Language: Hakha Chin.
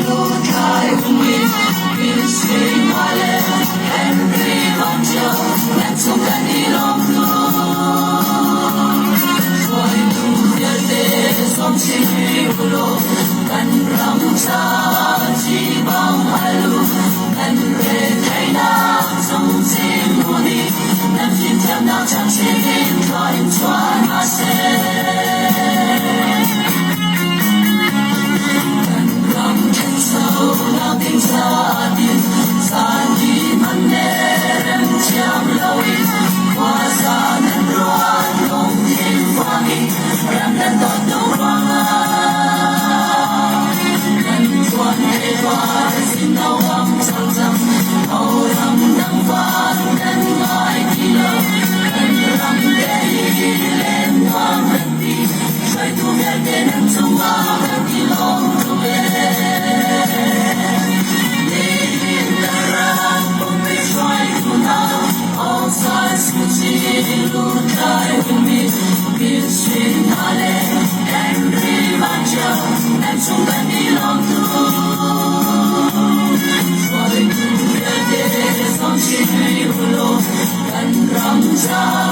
Lutlai ummi Min Hna le Henry Van Ṭhio nan cung kan i lawm tuk. Hruaitu vialte sawm chin rih u law kan ram ca ci bang hal u. Kan retheihnak zong chim u nih nan fimthiamnak chamchin in thlua in chuah hna seh. Kan ram ṭhanchonak ding caah tin caan hi hman le rem thiam loin khuaza nan ruat lungthin fuang in ram nan dawt lo ruangah nan ṭuan he tuar sin lo am cang ho ram dang van nan ngai ti lo kan ram te hi len nuam kan ti hruaitu vialte nan cungah kan i lawm tuk ee. Nihin kan ram pumpi hruaitu hna Aung San Suu Kyi lutlai ummi Min Shin hna le Henry Van Ṭhio nan chung kan i lawm tuk. Hruaitu vialte sawm chin rih u law kan ram caah.